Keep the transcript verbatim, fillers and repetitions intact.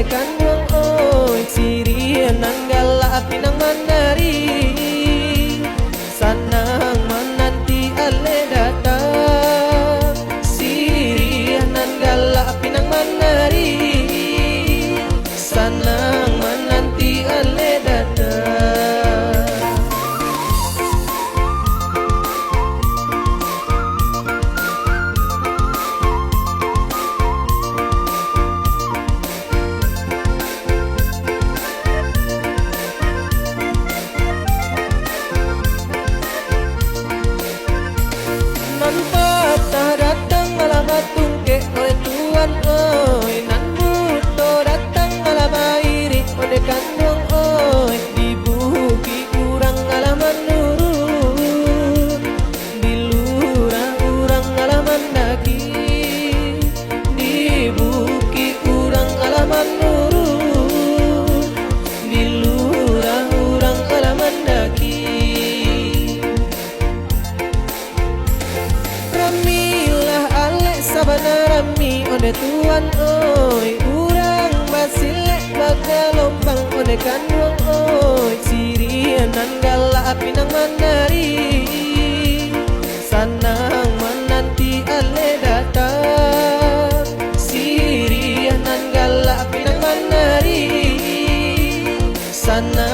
Kanduang oi, siriah nan galak pinang manari, sanang mananti alek datang. Siriah nan galak pinang manari, sanang mananti alek datang. Nan patah datang alah batungkek, oi Tuan oi, nan buto datang alah bairik, ondeh kanduang oi, di bukik urang alah manurun, di lurah urang alah mandaki, di bukik urang alah manurun, di lurah urang alah mandaki. Ramilah alek sabana rami, ondeh Tuan oi, urang basilek bagalombang, ondeh kanduang oi, siriah nan galak pinang manari, sanang mananti alek datang. Siriah nan galak pinang manari, sanang